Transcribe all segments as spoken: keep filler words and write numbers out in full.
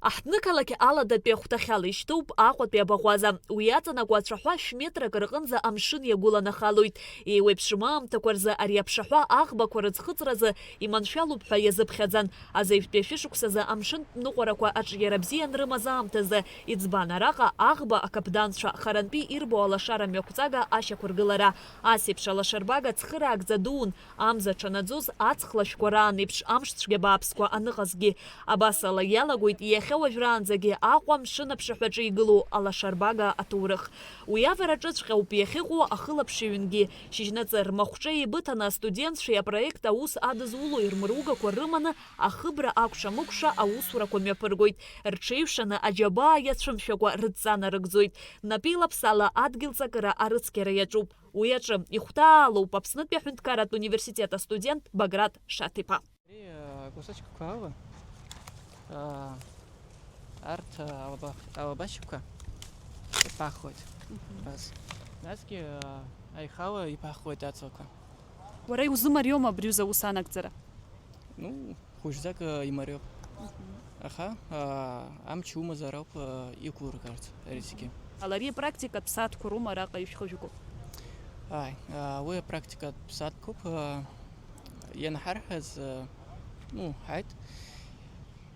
Аҳҭнықалақь аладатәи ахәҭахьала ишьҭоуп Аҟәатәи абаӷәаза. Уи аҵанакуа ацәаҳәа шә-метрак рҟынӡа амшын иагәыланахалоит. Еиуеиԥшым аамҭақәа рзы ари аԥшаҳәа аӷбақәа рыӡхыҵразы иманшәалоуп ҳәа иазыԥхьаӡан. Азаҩтәи ашәышықәсазы амшынтә ныҟәарақәа аҿиара бзиа анрымаз аамҭазы, иӡбан араҟа аӷба акаԥданцәа харантәи ирбо алашара мҩақәҵага ашьақәыргылара. Ас еиԥш алашарбага цхыраагӡа дуун, амза аҽанаӡоз аҵх лашәқәа раан еиԥш амш цәгьа бааԥсқәа аныҟазгьы. Абас ала иалагоит иахьа уажәраанӡагьы Аҟәа амшын аԥшаҳәаҿы игылоу алашарбага аҭоурых. Уи авараҿыҵәҟьа ауп иахьыҟоу ахылаԥшҩынгьы. Шьыжьнаҵы рмахәҿа еибыҭаны астудентцәеи апроект аус адызулои рмыругақәа рыманы ахыбра акәша-мыкәша аусурақәа мҩаԥыргоит. Рҽеиҩшаны аџьабаа иацәымшәакәа рыдҵа нарыгӡоит. Напеилаԥсала адгьыл ҵакыра арыцқьара иаҿуп. Уи аҿы ихәҭаалоуп Аԥснытәи аҳәынҭқарратә университет астудент Баграт Шаҭиԥа. Ари, а, кусачкақәа ала, а, арҭ, а, алаба-, алабашьақәа иԥахуеит. Мгм. Абас. Насгьы, а, аихала иԥахуеит аҵлақәа. Уара иузымариоума абри аус анагӡара? Ну, хәыҷӡак, а, имариоуп. Мгм. Аха, а, амч умазар ауп, а, иқәургарц ари зегьы. Ала ари апрактикатә сааҭқәа роума араҟа ишәхыжәго? Ааи, а, уи апрактикатә сааҭқәоуп, а, ианҳарҳәаз, а, ну, ҳаит,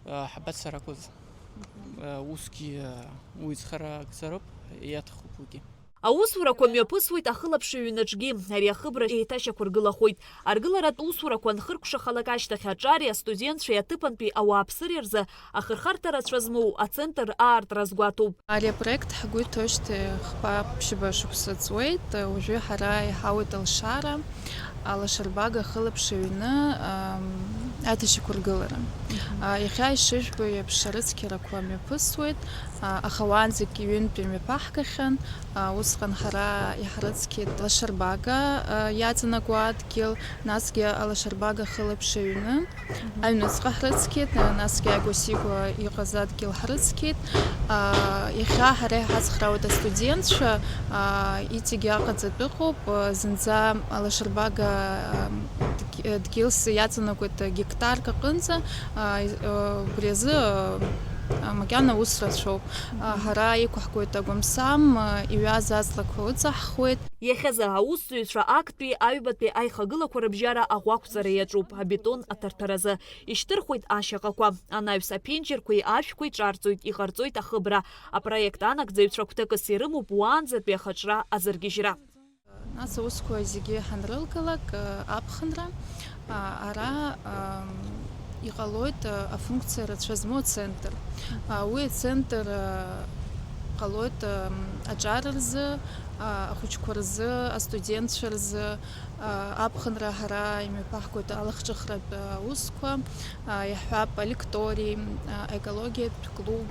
а, ҳабацаракәыз. Мгм. А, усгьы, а, уи зхараагӡароуп, иаҭахуп уигьы. Аусурақәа мҩаԥысуеит ахылаԥшҩы аҩнаҿгьы, ари ахыбра еиҭашьақәыргылахоит. Аргыларатә усурақәа анхыркәшахалак ашьҭахь аҿари астудентцәеи аҭыԥантәи ауааԥсыреи рзы ахырхарҭа рацәа змоу ацентр аартра азгәаҭоуп. Ари апроект ҳгәы иҭоушьҭ хԥа-ԥшьба шықәса ҵуеит. Уажәы ҳара иҳауеит алшара, алашарбага ахылаԥшҩы аҩны, ам, аҭашьақәыргылара. Мгм. А, иахьа ишыжәбо еиԥш арыцқьарақәа мҩаԥысуеит, а, аха уаанӡагь ҩынтә имҩаԥаҳгахьан. А, усҟан ҳара иҳрыцқьеит лашарбага, а, иаҵанакуа адгьыл, насгьы алашарбага ахылаԥшҩы аҩны. Аҩныҵҟа ҳрыцқьеит, насгьы ааигәа-сигәа иҟаз адгьыл ҳрыцқьеит. А, иахьа ҳара иҳацхраауеит астудентцәа, а, иҵегь аҟаҵатә ыҟоуп, а, зынӡа алашарбага, а, дг-, дгьылс иаҵанакуеит гектарк аҟынӡа, а, из-, а, убри азы, а, макьана ус рацәоуп. А, ҳара иқәаҳгоит агәамсам, а, иҩаз аҵлақәа ыҵаҳхуеит. Иахьазы аусзуҩцәа актәи аҩбатәи аихагылақәа рыбжьара аӷәақәҵара иаҿуп, абетон аҭарҭаразы. Ишьҭырхуеит ашьаҟақәа, анаҩс аԥенџьырқәеи ашәқәеи ҿарҵоит, иҟарҵоит ахыбра. Апроект анагӡаҩцәа гәҭакыс ирымоуп уаанӡатәи ахаҿра азыргьежьра. Нас аусқәа зегьы ҳанрылгалак, аԥхынра, ара, ам, иҟалоит, афункциа рацәа змоу ацентр. Уи ацентр, ҟалоит, ам, аҿар рзы, ахәыҷқәа рзы, астудентцәа рзы, аԥхынра ҳара имҩаԥаҳгоит алахҿыхратә аусқәа, иаҳҳәап, алекторий, аекологиатә клуб,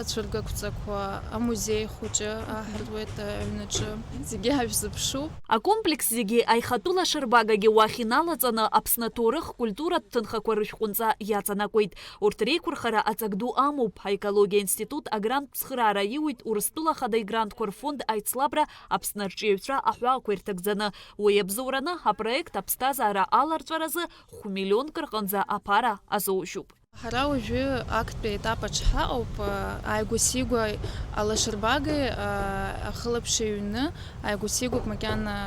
ацәыргақәҵақәа, амузеи хәыҷы аҳартуеит аҩнаҿы. Зегьы ҳашәзыԥшуп. Акомплекс зегьы аихатәы лашарбагагьы уахь иналаҵаны Аԥсны аҭоурых, культуратә ҭынхақәа рышәҟәынҵа иаҵанакуеит. Урҭ реиқәырхара аҵак ду амоуп. Аекологиа институт агранттә цхыраара иуит Урыстәыла Ахада игрантқәа рфонд аицлабра Аԥсны арҿиаҩцәа аҳәаақәа ирҭагӡаны. Уи иабзоураны апроект аԥсҭазаара аларҵәаразы хә-миллионк рҟынӡа аԥара азоужьуп. Ҳара уажәы актәи аетап аҿы ҳаҟоуп, ааигәа-сигәа алашарбагеи, ахылаԥшҩы аҩны, ааигәа-сигәоуп макьана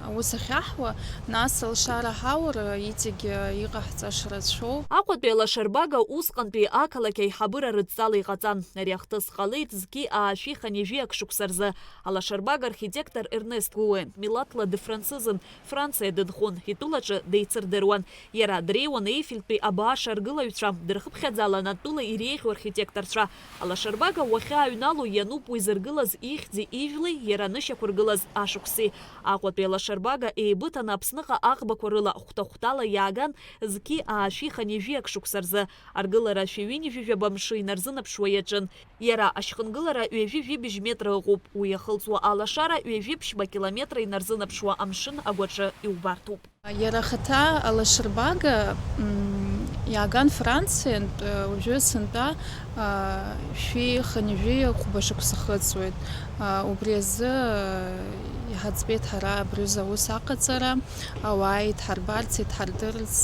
аус ахьаҳуа, нас алшара ҳаур, иҵегь иҟаҳҵаша рацәоуп. Аҟәатәи алашарбага усҟантәи ақалақь аиҳабыра рыдҵала иҟаҵан. Ари ахҭыс ҟалеит зқьи аашәи хынҩажәи ак шықәса рзы. Алашарбага архитектор Ернест Гуен, милаҭла дыфранцызын, Франциа дынхон, итәылаҿы деицырдыруан. Иара дреиуан Еифельтәи абааш аргылаҩцәа, дырхыԥхьаӡалан атәыла иреиӷьу архитекторцәа. Алашарбага уахьааҩнало иануп уи зыргылаз ихьӡи ижәлеи иара анышьақәыргылаз ашықәси. Аҟәатәи алашарбага еибыҭаны Аԥсныҟа аӷбақәа рыла хәҭа-хәҭала иааган, зқьи аашәи хынҩажәи ак шықәса рзы. Аргылара шәи ҩынҩажәи жәаба мшы инарзынаԥшуа иаҿын. Иара ашьхынгылара ҩажәи жәибжь метра ыҟоуп, уи иахылҵуа алашара ҩажәи ԥшьба километра инарзынаԥшуа амшын агәаҿы иубарҭоуп. Иара ахаҭа алашарбага, м, иааган Франциантә, уажәы сынтәа, а, шәи хынҩажәи хәба шықәса хыҵуеит. А, убри азы, а, Иҳаӡбеит ҳара абри азы аус аҟаҵара, ауаа идҳарбарц, идҳардырырц,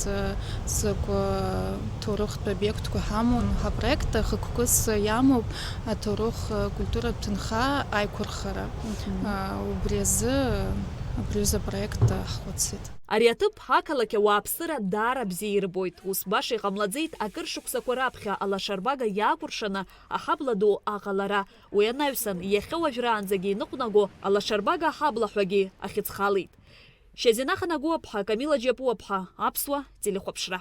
закә ҭоурыхтә обиектқәа ҳамоу, ҳапроект хықәкыс иамоуп аҭоурых культуратә ҭынха аиқәырхара. Убри азы абри азы апроект ҳхәыцит. Ари аҭыԥ ақалақь ауааԥсыра даара бзиа ирбоит. Ус баша иҟамлаӡеит акыр шықәсақәа раԥхьа алашарбага иаакәыршаны аҳабла ду аҟалара. Уи анаҩсан, иахьа уажәраанӡагьы иныҟәнаго алашарбага аҳабла ҳәагьы ахьыӡхалеит. Шьазина Ханагәыаԥҳа, Камила Џьапуаԥҳа, Аԥсуа телехәаԥшра.